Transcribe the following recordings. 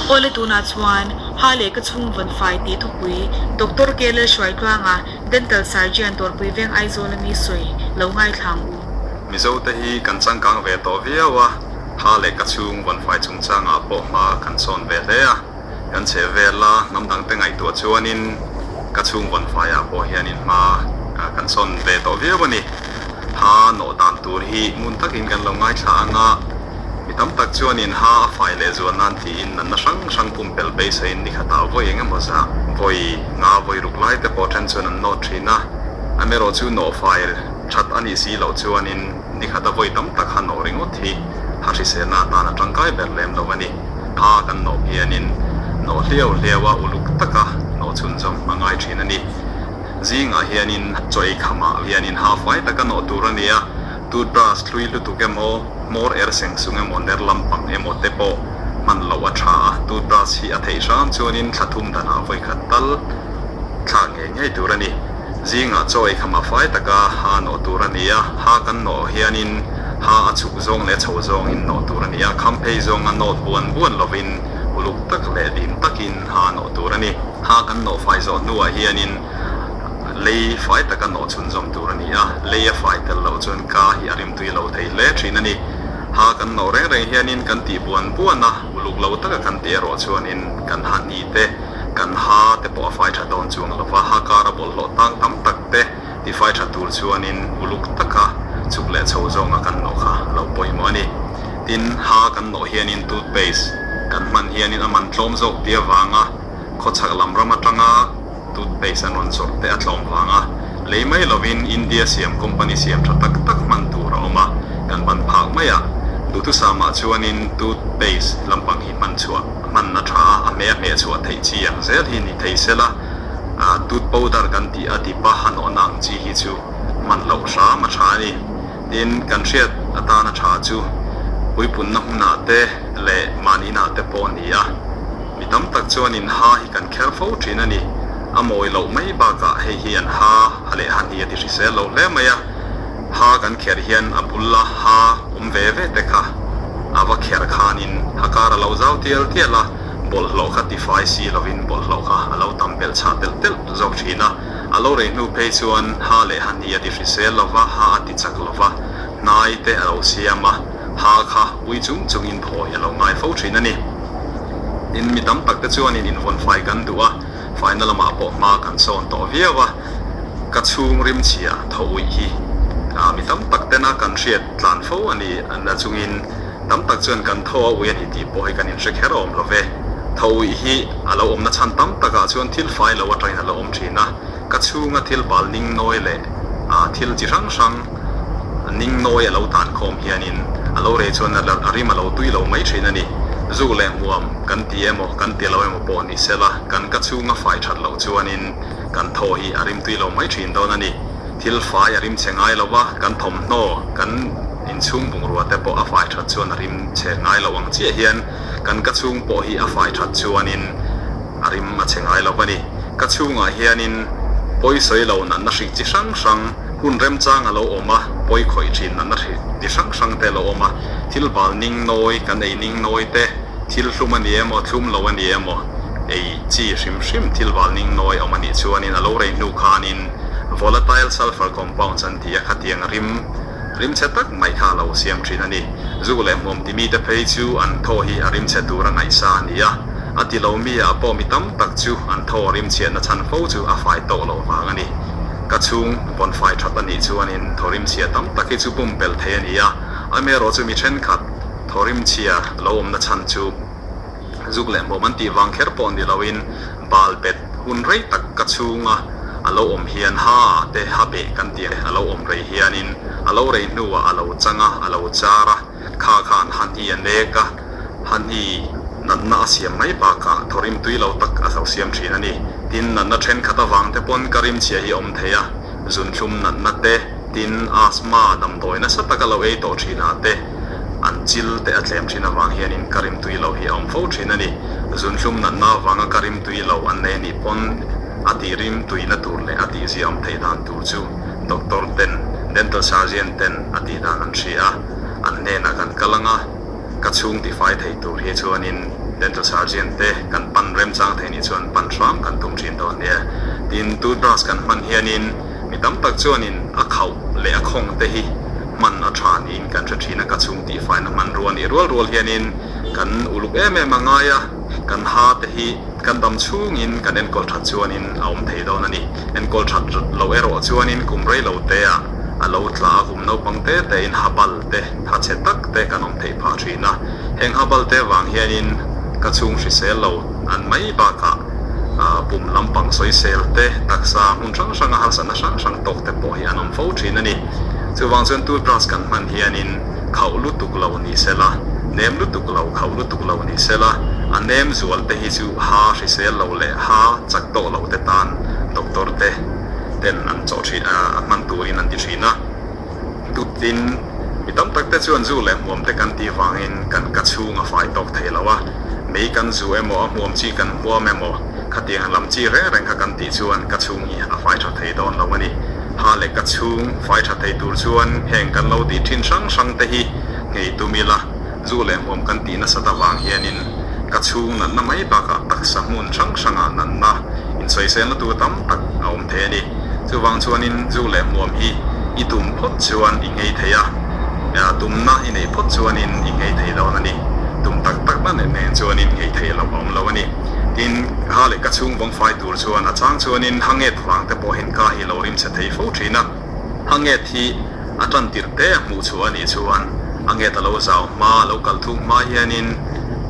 Awle tunah chuan Ha leh ka chhung vawn fai tih thupui Doctor KL Hruaitluanga Dental Surgeon Dawrpui Veng Aizawl a mi sawi lo ngaithla ang u. Mizo te hi kan changkang ve tawh viau a, Ha leh ka chhung vawn fai chungchangah pawh hma kan sawn ve hle a. Kan chhe vel a, hnam dangte ngaihtuah chuanin ka chhung vawn faiah pawh hianin hma kan sawn ve tawh viau a ni. Ha nawh dan tur hi ngun takin kan lo ngaithla ang a, mi tam tak chuanin ha a fai leh zual nan tiin natna hrang hrang pumpelh beiseiin ni khatah vawi eng emaw zah, vawi nga vawi ruk lai te pawh then chuan an nawt thin a, amaherawhchu nawh fai that a nih si loh chuanin ni khata vawi tam tak ha nawh ringawt hi ha hriselna atan a tangkai ber lem lo a ni. Ha kan nawh hianin nawh hliau hliau a uluk taka nawh chhunzawm a ngai thin a ni. Zingah hianin chaw ei khamah hianin ha fai taka nawh tur a ni a, toothbrush hlui lutuk emaw, hmawr er seng sung emaw, ner lampang emaw te pawh hman loh a tha a, toothbrush hi a theih hram chuanin thla thum danah vawi khat tal thlak ngei ngei tur a ni. Zingah chaw ei khamah fai taka ha nawh tur a ni a, ha kan nawh hianin ha a chhuk zawng leh a chho zawngin nawh tur a ni a, kham phei zawnga nawt buan buan lovin uluk tak leh dim takin ha nawh tur a ni. Ha kan nawh fai zawh hnuah hianin lei fai taka nawh chhunzawm tur a ni a, lei a fai tel loh chuan ka hi a rimtui lo thei hle thin a ni. Ha kan nawh reng reng hianin kan tih buan buan a, uluk lo taka kan tih erawh chuanin kan ha hni te, kan ha te pawh a fai tha dawn chuang lo va, ha kara bawlhhlawh tang tam tak te tifai tha tur chuanin uluk taka chhuk leh chho zawnga kan nawh kha a lo pawimawh a ni. Tin, ha kan nawh hianin toothpaste kan hman hianin a man tlawm zawk tih avanga khawchhak lam ram atanga toothpaste an rawn zawrh te a tlawm vanga lei mai lovin India siam company siam tha tak tak hman tur a awm a, kan ban phak mai a. Duhthusam ah chuanin toothpaste lampang hi hman chhuah hman a tha a, a hmeh a hmeh chhuah theih chi ang zel hi ni thei sela, tooth powder kan tih a dip a han awna ang chi hi chu hman loh hram a tha a ni. Tin, kan hriat atana tha chu puipunna hmunah te leh mahni inah te pawh a ni a. Mi tam tak chuanin ha hi kan kher fo thin a ni. A mawi loh mai bakah hei hi an ha ha leh ha hni a ti hrisel lo hle mai a. Ha kan kher hian a bul a ha awm ve ve te kha a va kher khanin ha kar a lo zau tial tial a, bawlhhlawh kha tifai si lovin bawlhhlawh kha a lo tam belh chhah telh telh zawk thin a. A lo rei hnu phei chuan ha leh ha hni a ti hrisel lo va, ha a ti chak lo va, hnai te a lo siam a, ha kha ui chung chungin thawi a lo ngai fo thin a ni. Tin, mi tam tak te chuanin invawn fai kan duh a, faina lamah pawh hma kan sawn tawh viau a, ka chhung rimchhia thaw uih hi mi tam tak tena kan hriat tlan fo a ni na chungin tam tak chuan kan thaw a ui a ni tih pawh hi kan inhre kher awm lo ve. Thaw uih hi a lo awmna chhan tam takah chuan thil fai lo atangin a lo awm thin a, ka chhunga thil bal ning nawi leh thil chi hrang hrang ning nawi a lo tan khawm hianin a lo rei chuan a rim a lo tui lo mai thin a ni. Zuk leh hmuam kan ti emaw kan ti lo emaw pawh ni sela kan ka chhunga fai that loh chuanin kan thaw hi a rim tui lo mai thin dawn a ni. Thil fai a rim chhe ngai lo va, kan thawmhnaw, kan inchhung bungrua te pawh a fai that chuan a rim chhe ngai lo ang chiah hian kan ka chhung pawh hi a fai that chuanin a rim a chhe ngai lo a ni. Ka chhungah hianin pawi sawi lo natna hrik chi hrang hrang, hun remchang a lo awm a, pawi khawih thin natna hrik chi hrang hrang te a lo awm a, thil bal ning nawi, kan ei ning nawi te, thil hlum a ni emaw, thlum lo a ni emaw, ei chi hrim hrim thil bal ning nawi awm a nih chuanin a lo rei hnu khanin volatile sulfur compounds an ti a, khatiang rim rim chhe tak mai kha a lo siam thin a ni. Zu leh hmuam ti mite phei chu an thaw hi a rim chhe tur a ngaihsa a ni a. A ti lo mi ah pawh mi tam tak chu an thaw rim chhiatna chhan fo chu a fai tawh loh vang a ni. Ka chhung vawn fai that a nih chuanin thaw rim chhia tam tak hi chu pumpelh thei a ni a, amaherawh chu mi thenkhat thaw rim chhia lo awmna chhan chu zuk leh hmuam an tih vang kher pawh ni loin bal bet hun rei tak ka chhunga a lo awm hian ha ah te ha beh kan tih a lo awm rei hianin a lo rei hnuah a lo chang a, a lo char a. Kha khan Hani a nek a, Hani natna a siam mai bakah thawrim tui lo tak a lo siam thin a ni. Tin, natna thenkhat avang te pawn ka rimchhia hi a awm thei a, zunthlum natna te, tin, asthma damdawi nasa taka lo ei tawh thinah te, an chil te a tlem thin avang hianin ka rim tui lo hi a awm fo thin a ni. Zunthlum natna avanga ka rim tui lo an nei anih pawn a tih rim tuina tur leh a tihzia awm theih dan tur chu doctor ten, dental surgeon ten a tih dan an hria a. An hnenah kan kal ang a, ka chhung tifai thei tur hi chuanin Dental surgeon te kan pan remchang thei nih chuan pan hram kan tum thin dawn nia. Tin, toothbrush kan hman hianin mi tam tak chuanin a khauh leh a khawng te hi hman a tha niin kan hre thin a, ka chhung tihfaina hmanrua nih rual rual hianin kan uluk em em a ngai a, kan ha te hi kan dam chhungin kan enkawl that chuanin a awm thei dawn a ni. Enkawl that loh erawh chuanin kum rei lo te ah a lo tla a, kum naupang te te in ha bal te, tha chhe tak te kan awm theih phah thin a. Heng ha bal te vang hianin ka chhung hrisel lo an mai bakah pum lampang sawisel te, taksa hmun hrang hranga harsatna hrang hrang tawk te pawh hi an awm fo thin a ni. Chuvang chuan toothbrush kan hman hianin khauh lutuk lo ni sela, nem lutuk lo, khauh lutuk lo ni sela, a nem zual te hi chu ha hrisel lo leh ha chak tawh lo te tan doctor te ten an chawh thin a, a hman turin an ti thin a. Tin, mi tam tak te chuan zu leh hmuam te kan tih vangin kan ka chhung a fai tawk thei lo a, mei kan zu emaw a hmuam chi kan hmuam emaw khatiang lam chi reng reng kha kan tih chuan ka chhung hi a fai tha thei dawn lo a ni. Ha leh ka chhung fai tha thei tur chuan heng kan lo tih thin hrang hrang te hi nghei tum ila, zu leh hmuam kan tih nasat avang hianin ka chhung natna mai bakah taksa hmun hrang hrangah natna insawiselna tur tam tak a awm thei a ni. Chuvang chuanin zu leh hmuam hi i tum phawt chuan i nghei thei a, tumna i neih phawt chuanin i nghei thei dawn a ni. Tum tak tak na nen nen chuanin nghei thei loh a awm lo a ni. Tin, ha leh ka chhung vawng fai tur chuan a chang chuanin ha nget vang te pawhin ka hi lo rim chhe thei fo thin a. Ha nget hi a tan tirh te a hmuh chhuah a nih chuan a nget a lo zau hma, a lo kal thuk hma hianin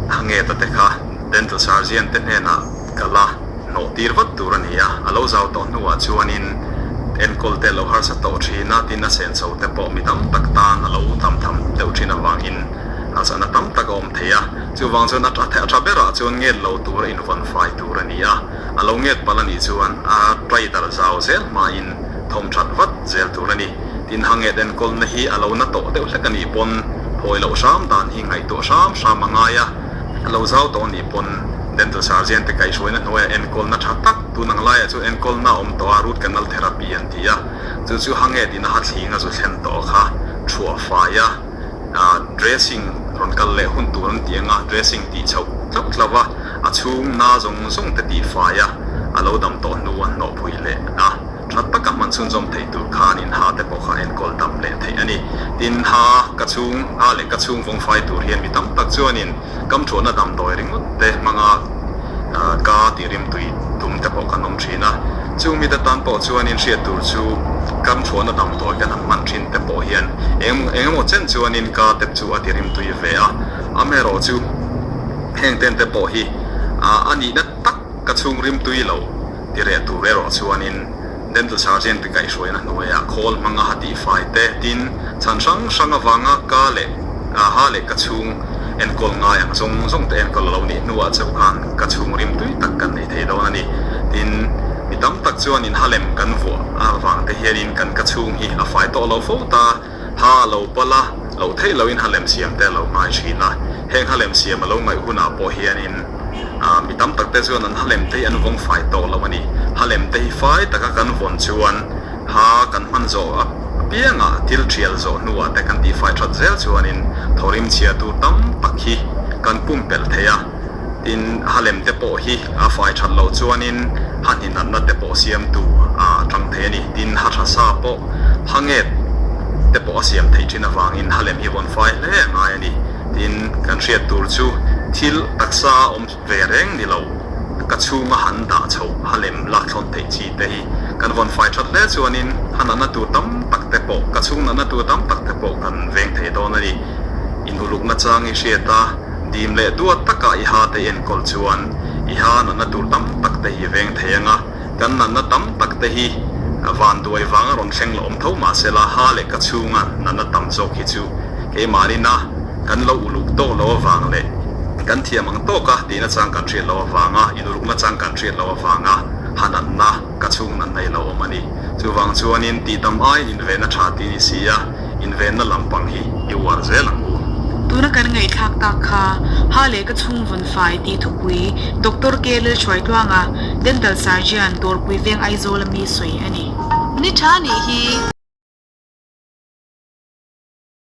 ha nget a te kha dental surgeon te hnenah kal a. Hnawh tir vat tur a ni a, a lo zau tawh hnuah chuanin enkawl te a lo harsa tawh thin a, tin a senso te pawh mi tam tak tan a lo tam tham deuh thin avangin harsatna tam tak a awm thei a. Chuvang chuan a a tha berah chuan nget lo tur a invawn fai tur a ni a, a lo nget palh a nih chuan a trai darh zau zel hmain thawm that vat zel tur a ni. Tin ha nget enkawlna hi a lo na tawh deuh hlek a nih pawn phawi loh hram dan hi ngaihtuah hram hram a ngai a. A lo zau tawh anih pawn dental surgeon te kaihhruaina hnuaiah enkawlna tha tak tun ang laiah chuan enkawlna a awm tawh a, root canal therapy an ti a, chu chu hange tina ha thling a zu thlen tawh kha thuah fai a, dressing rawn kal leh hun tur an ti ang a, dressing tih chhoh tlauh tlauh a, a chhung na zawng zawng te tih fai a, a lo dam tawh hnu a hnawh phui leh a. Tha taka hman chhunzawm theih tur khan in ha te pawh kha enkawl dam leh theih a ni. Tin, ha ka chhung, ha leh ka chhung vawng fai tur hian mi tam tak chuanin kamthuahna damdawi ringawt te hmanga ka tih rimtui tum te pawh kan awm thin a. Chung mite tan pawh chuanin hriat tur chu kamthuahna damdawi kan han hman thin te pawh hian eng engemaw chen chuanin ka te chu a ti rimtui ve a. Amaherawhchu heng ten te pawh hi a nihna tak ka chhung rimtui lo. Ti reh tur erawh chuanin dental surgeon te kaihhruaina hnuaiah khawl hmanga ha tihfai te, tin, chhan hrang hrang avanga ka leh ha leh ka chhung enkawl ngai ang zawng zawng te enkawl a lo nih hnuah chauh khan ka chhung rim tui tak kan nei thei dawn a ni. Tin, mi tam tak chuanin ha lem kan vuah avang te hianin kan ka chhung hi a fai tawh lo fo ta, ha a lo pal a, loh theih loin ha lem siam te a lo ngai thin a, heng ha lem siam a lo ngaih hunah pawh hianin, Mi tam tak te chuan an halem te hi an vawng fai tawh lo a ni. Halem te hi fai taka kan vawn chuan ha kan hman zawh apiangah thil thial zawh hnuah te kan tihfai that zel chuanin thawrim chhia tur tam tak hi kan pumpelh thei a. Tin, halem te pawh hi a fai that loh chuanin ha hninatna te pawh siamtu a tang thei a ni. Tin, ha tha sa pawh ha nget te pawh a siam theih thin avangin halem hi vawn fai hle a ngai a ni. Tin, kan hriat tur chu thil taksa a awm ve reng ni lo, ka chhunga han dah chhoh ha lem lak thlawn theih chi te hi kan vawn fai that hle chuanin ha natna tur tam tak te pawh, ka chhung natna tur tam tak te pawh kan veng thei dawn a ni. Inulukna chang i hriat a, dim leh duat taka i ha te i enkawl chuan i ha natna tur tam tak te hi veng thei ang a, kan natna tam tak te hi vanduai vanga rawn thleng la awm tho mahsela ha leh ka chhunga natna tam zawk hi chu Keimahnin a kan lo uluk tawk lo avang leh kan thiam ang tawka tihna chang kan hriat lo avanga inulukna chang kan hriat lo avanga hanatna ka chhung natna i lo awm a ni. Chuvang chuanin tihtam aiin invenna tha tih ni si a, invenna lampang hi i uar zel ang u. Tuna kan ngaihthlak tak kha Ha leh ka chhung vawn fai tih thupui Doctor K Lalhruaitluanga, Dental Surgeon, Dawrpui Veng Aizawl a mi sawi a ni. Ni tha nih hi.